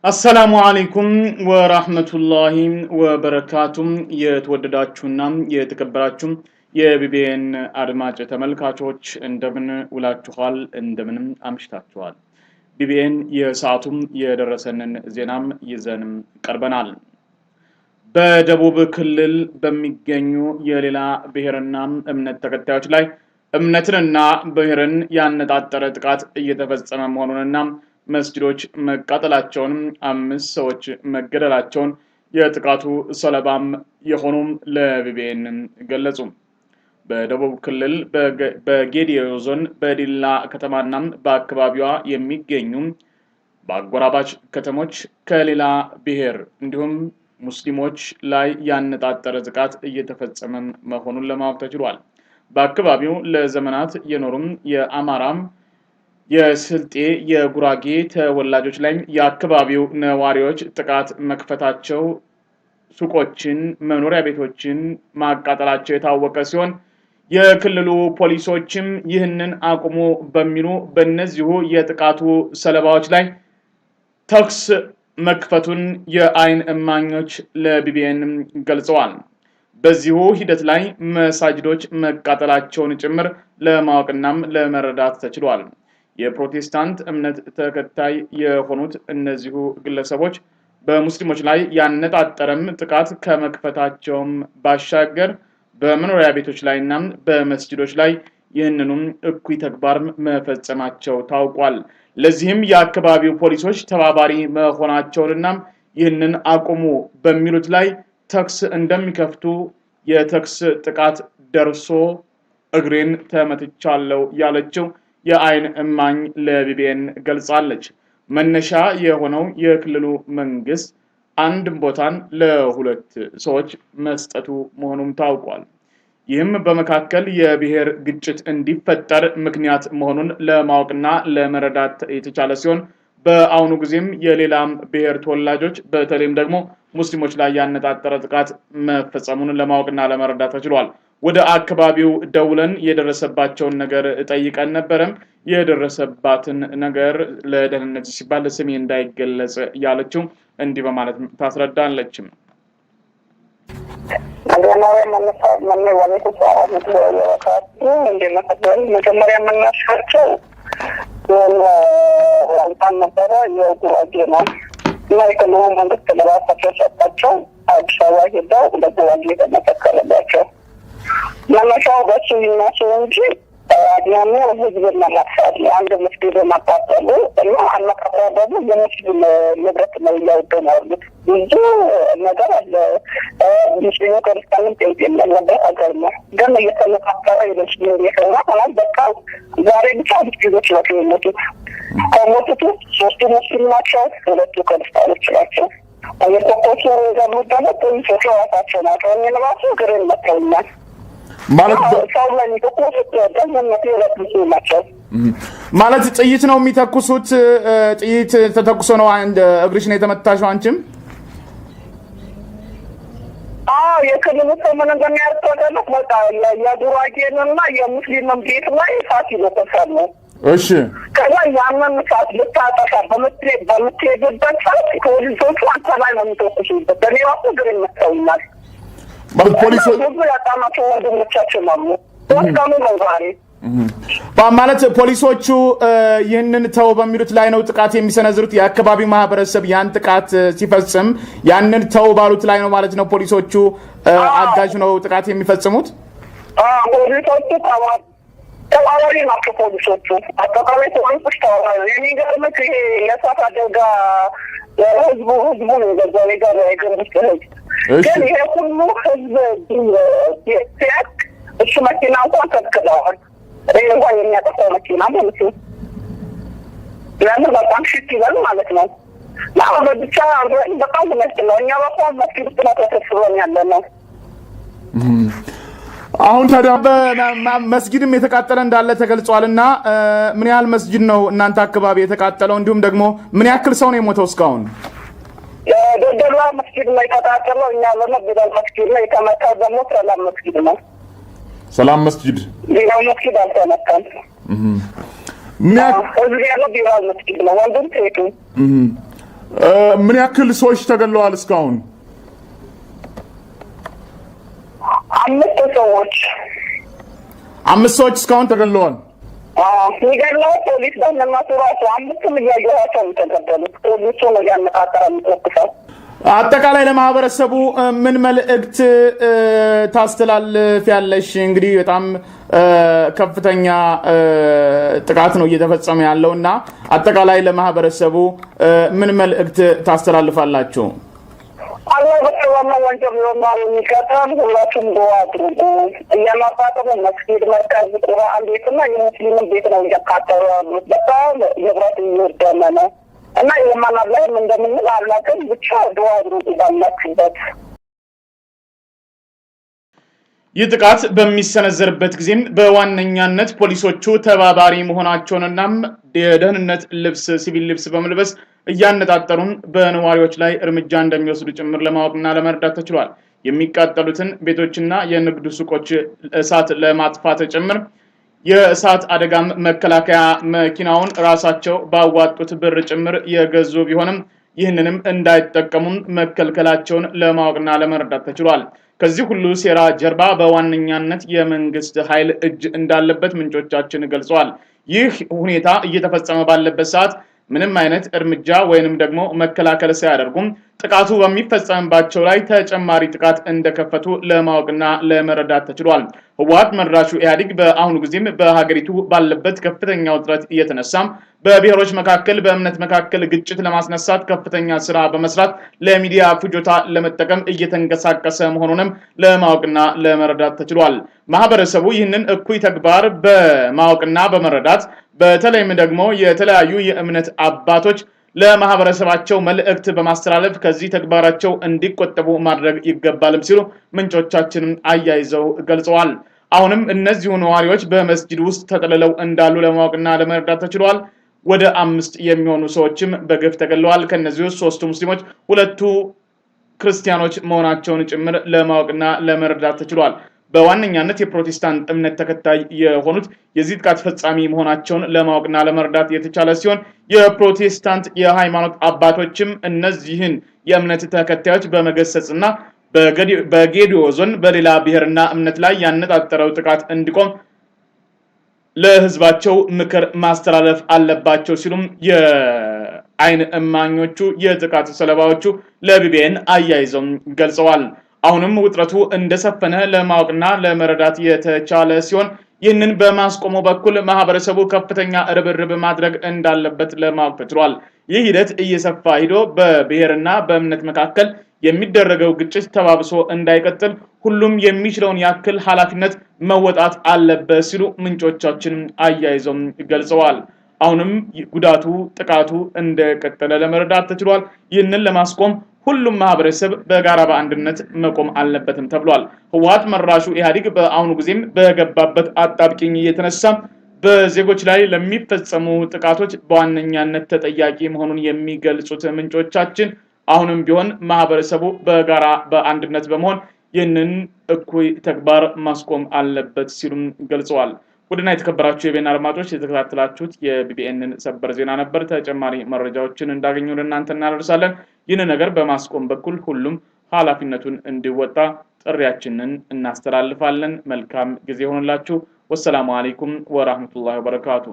አሰላሙ አለይኩም ወራህመቱላሂ ወበረካቱም። የተወደዳችሁና የተከበራችሁ የቢቢኤን አድማጭ ተመልካቾች እንደምን ውላችኋል? እንደምንም አምሽታችኋል? ቢቢኤን የሰዓቱም የደረሰንን ዜናም ይዘንም ቀርበናል። በደቡብ ክልል በሚገኙ የሌላ ብሔርና እምነት ተከታዮች ላይ እምነትንና ብሔርን ያነጣጠረ ጥቃት እየተፈጸመ መሆኑንና መስጂዶች መቃጠላቸውን፣ 5 ሰዎች መገደላቸውን የጥቃቱ ሰለባም የሆኑም ለቢቢኤን ገለጹ። በደቡብ ክልል በጌዲዮ ዞን በዲላ ከተማና በአካባቢዋ የሚገኙ በአጎራባች ከተሞች ከሌላ ብሔር እንዲሁም ሙስሊሞች ላይ ያነጣጠረ ጥቃት እየተፈጸመ መሆኑን ለማወቅ ተችሏል። በአካባቢው ለዘመናት የኖሩም የአማራም፣ የስልጤ፣ የጉራጌ ተወላጆች ላይ የአካባቢው ነዋሪዎች ጥቃት መክፈታቸው፣ ሱቆችን፣ መኖሪያ ቤቶችን ማቃጠላቸው የታወቀ ሲሆን የክልሉ ፖሊሶችም ይህንን አቁሙ በሚሉ በእነዚሁ የጥቃቱ ሰለባዎች ላይ ተኩስ መክፈቱን የአይን እማኞች ለቢቢኤን ገልጸዋል። በዚሁ ሂደት ላይ መሳጅዶች መቃጠላቸውን ጭምር ለማወቅናም ለመረዳት ተችሏል። የፕሮቴስታንት እምነት ተከታይ የሆኑት እነዚሁ ግለሰቦች በሙስሊሞች ላይ ያነጣጠረም ጥቃት ከመክፈታቸውም ባሻገር በመኖሪያ ቤቶች ላይና በመስጂዶች ላይ ይህንኑም እኩይ ተግባር መፈጸማቸው ታውቋል። ለዚህም የአካባቢው ፖሊሶች ተባባሪ መሆናቸውንና ይህንን አቁሙ በሚሉት ላይ ተኩስ እንደሚከፍቱ የተኩስ ጥቃት ደርሶ እግሬን ተመትቻለሁ ያለችው የአይን እማኝ ለቢቢኤን ገልጻለች። መነሻ የሆነው የክልሉ መንግስት አንድ ቦታን ለሁለት ሰዎች መስጠቱ መሆኑም ታውቋል። ይህም በመካከል የብሔር ግጭት እንዲፈጠር ምክንያት መሆኑን ለማወቅና ለመረዳት የተቻለ ሲሆን በአሁኑ ጊዜም የሌላም ብሔር ተወላጆች በተለይም ደግሞ ሙስሊሞች ላይ ያነጣጠረ ጥቃት መፈጸሙን ለማወቅና ለመረዳት ተችሏል። ወደ አካባቢው ደውለን የደረሰባቸውን ነገር ጠይቀን ነበረም። የደረሰባትን ነገር ለደህንነት ሲባል ስሜ እንዳይገለጽ ያለችው እንዲህ በማለት ታስረዳለች። መጀመሪያ የምናሻቸው የሆነ ነበረ፣ የጉራጌ ነው እና የክልሉ መንግስት ለራሳቸው ሰጣቸው። አዲስ አበባ ሄደው ለጉራጌ ተመሰከረላቸው። መነሻው በሱ ይነሱ እንጂ አድማሚያው ህዝብን ለማጥፋት ነው። አንድ መስጊድ ማቃጠሉ እና አመቃጠሉ ደግሞ የሙስሊም ንብረት ነው እያወደሙ ያሉት። ብዙ ነገር አለ። ሙስሊሙ ክርስቲያንም ጴንጤም ያለበት ሀገር ነው። ግን እየተመካከረ የሙስሊም ቤት ሆና ሆናል። በቃ ዛሬ ብቻ መስጊዶች ናቸው የሞቱት። ከሞቱት ውስጥ 3ቱ ሙስሊም ናቸው፣ 2ቱ ክርስቲያኖች ናቸው። እየተኮሱ የገቡት ደግሞ ፖሊሶቹ ራሳቸው ናቸው። እኔን ራሱ እግሬን መተውኛል። ማለት ሰው ላይ የሚተኩሱት ደህንነት የለበሱ ናቸው። ማለት ጥይት ነው የሚተኩሱት? ጥይት ተተኩሶ ነው አንድ እግርሽን የተመታሽው አንቺም? አዎ፣ የክልሉ ሰው ምን እንደሚያደርግ ታውቃለህ? በቃ የጉራጌንና የሙስሊምን ቤት ላይ እሳት ይለኮሳሉ። ከዛ ያንን እሳት ልታጠፋ በምትሄድበት ሰዓት ፖሊሶቹ አንተ ላይ ነው የሚተኩሱበት። እኔ ራሱ እግሬን መተውኛል። ማለት ፖሊሶች ብዙ ያጣናቸው ወንድሞቻችን አሉ። ወስደኑ ነው ዛሬ። ማለት ፖሊሶቹ ይህንን ተው በሚሉት ላይ ነው ጥቃት የሚሰነዝሩት። የአካባቢው ማህበረሰብ ያን ጥቃት ሲፈጽም ያንን ተው ባሉት ላይ ነው ማለት ነው ፖሊሶቹ አጋዥ ነው ጥቃት የሚፈጽሙት? አዎ፣ ፖሊሶቹ ተባባሪ ናቸው። ፖሊሶቹ አጠቃላይ ፖሊሶች ተባባሪ ነው። የሚገርምህ ይሄ የእሳት አደጋ ህዝቡ ነው የገዛው፣ የገዛ የገዛ ህዝብ። ግን ይሄ ሁሉ ህዝብ ሲያቅ እሱ መኪና እንኳን ከልክለዋል። ይሄ እንኳን የሚያጠፋው መኪና ማለት ነው። ለምን በጣም ሽት ይበል ማለት ነው። አሁን ብቻ በጣም ነው። እኛ በጣም መስጊድ ውስጥ ነው ተሰብስበን ያለ ነው። አሁን ታዲያ መስጊድም የተቃጠለ እንዳለ ተገልጿልና ምን ያህል መስጊድ ነው እናንተ አካባቢ የተቃጠለው? እንዲሁም ደግሞ ምን ያክል ሰው ነው የሞተው እስካሁን? የደደሏ መስጊድ ነው የተቃጠለው። እኛ ለመግደል መስጊድ ነው የተመታው። ደግሞ ሰላም መስጊድ ነው። ሰላም መስጊድ። ሌላው መስጊድ አልተመታም። ምን ያክል ህዝብ ያለው ቢራል መስጊድ ነው፣ ወንዱም ሴቱም። ምን ያክል ሰዎች ተገለዋል እስካሁን? 5 ሰዎች። 5 ሰዎች እስካሁን ተገለዋል። አዎ፣ የሚገድለው ፖሊስ በእነሱ ራሱ 5ቱም እያየኋቸው ነው የተገደሉት። ፖሊሱ ነው እያነጣጠረ የሚተኩሰው። አጠቃላይ ለማህበረሰቡ ምን መልእክት ታስተላልፊያለሽ? እንግዲህ በጣም ከፍተኛ ጥቃት ነው እየተፈጸመ ያለውና አጠቃላይ ለማህበረሰቡ ምን መልእክት ታስተላልፋላችሁ? አላህ በተዋና ወንጀል ነው የሚቀጣን። ሁላችሁም ዱዓ አድርጉ። እያማጣጠሩ መስጊድ፣ መርከዝ፣ ቁርአን ቤትና የሙስሊምን ቤት ነው እያቃጠሉ ያሉት። በጣም ንብረት እየወደመ ነው እና የማን አላህም እንደምንል አላውቅም። ብቻ ዱዓ አድርጉ ባላችሁበት። ይህ ጥቃት በሚሰነዘርበት ጊዜም በዋነኛነት ፖሊሶቹ ተባባሪ መሆናቸውንና የደህንነት ልብስ ሲቪል ልብስ በመልበስ እያነጣጠሩን በነዋሪዎች ላይ እርምጃ እንደሚወስዱ ጭምር ለማወቅና ለመረዳት ተችሏል። የሚቃጠሉትን ቤቶችና የንግድ ሱቆች እሳት ለማጥፋት ጭምር የእሳት አደጋ መከላከያ መኪናውን ራሳቸው ባዋጡት ብር ጭምር የገዙ ቢሆንም ይህንንም እንዳይጠቀሙ መከልከላቸውን ለማወቅና ለመረዳት ተችሏል። ከዚህ ሁሉ ሴራ ጀርባ በዋነኛነት የመንግስት ኃይል እጅ እንዳለበት ምንጮቻችን ገልጸዋል። ይህ ሁኔታ እየተፈጸመ ባለበት ሰዓት ምንም አይነት እርምጃ ወይንም ደግሞ መከላከል ሳያደርጉም ጥቃቱ በሚፈጸምባቸው ላይ ተጨማሪ ጥቃት እንደከፈቱ ለማወቅና ለመረዳት ተችሏል። ህወሓት መራሹ ኢህአዴግ በአሁኑ ጊዜም በሀገሪቱ ባለበት ከፍተኛ ውጥረት እየተነሳም በብሔሮች መካከል በእምነት መካከል ግጭት ለማስነሳት ከፍተኛ ስራ በመስራት ለሚዲያ ፍጆታ ለመጠቀም እየተንቀሳቀሰ መሆኑንም ለማወቅና ለመረዳት ተችሏል። ማህበረሰቡ ይህንን እኩይ ተግባር በማወቅና በመረዳት በተለይም ደግሞ የተለያዩ የእምነት አባቶች ለማህበረሰባቸው መልእክት በማስተላለፍ ከዚህ ተግባራቸው እንዲቆጠቡ ማድረግ ይገባልም ሲሉ ምንጮቻችንም አያይዘው ገልጸዋል። አሁንም እነዚሁ ነዋሪዎች በመስጂድ ውስጥ ተጠልለው እንዳሉ ለማወቅና ለመረዳት ተችሏል። ወደ 5 የሚሆኑ ሰዎችም በግፍ ተገድለዋል። ከነዚህ ውስጥ 3 ሙስሊሞች፣ 2 ክርስቲያኖች መሆናቸውን ጭምር ለማወቅና ለመረዳት ተችሏል። በዋነኛነት የፕሮቴስታንት እምነት ተከታይ የሆኑት የዚህ ጥቃት ፈጻሚ መሆናቸውን ለማወቅና ለመረዳት የተቻለ ሲሆን የፕሮቴስታንት የሃይማኖት አባቶችም እነዚህን የእምነት ተከታዮች በመገሰጽና በጌዲዮ ዞን በሌላ ብሔርና እምነት ላይ ያነጣጠረው ጥቃት እንዲቆም ለህዝባቸው ምክር ማስተላለፍ አለባቸው ሲሉም የአይን እማኞቹ የጥቃት ሰለባዎቹ ለቢቢኤን አያይዘው ገልጸዋል። አሁንም ውጥረቱ እንደሰፈነ ለማወቅና ለመረዳት የተቻለ ሲሆን ይህንን በማስቆሙ በኩል ማህበረሰቡ ከፍተኛ ርብርብ ማድረግ እንዳለበት ለማወቅ ተችሏል። ይህ ሂደት እየሰፋ ሂዶ በብሔርና በእምነት መካከል የሚደረገው ግጭት ተባብሶ እንዳይቀጥል ሁሉም የሚችለውን ያክል ኃላፊነት መወጣት አለበት ሲሉ ምንጮቻችን አያይዘው ገልጸዋል። አሁንም ጉዳቱ ጥቃቱ እንደቀጠለ ለመረዳት ተችሏል። ይህንን ለማስቆም ሁሉም ማህበረሰብ በጋራ በአንድነት መቆም አለበትም ተብሏል። ህወሓት መራሹ ኢህአዴግ በአሁኑ ጊዜም በገባበት አጣብቂኝ እየተነሳ በዜጎች ላይ ለሚፈጸሙ ጥቃቶች በዋነኛነት ተጠያቂ መሆኑን የሚገልጹት ምንጮቻችን አሁንም ቢሆን ማህበረሰቡ በጋራ በአንድነት በመሆን ይህንን እኩይ ተግባር ማስቆም አለበት ሲሉም ገልጸዋል። ውድና የተከበራችሁ የቢቢኤን አድማጮች የተከታተላችሁት የቢቢኤንን ሰበር ዜና ነበር። ተጨማሪ መረጃዎችን እንዳገኙ ለእናንተ እናደርሳለን። ይህን ነገር በማስቆም በኩል ሁሉም ኃላፊነቱን እንዲወጣ ጥሪያችንን እናስተላልፋለን። መልካም ጊዜ ይሆንላችሁ። ወሰላሙ አለይኩም ወራህመቱላሂ ወበረካቱ።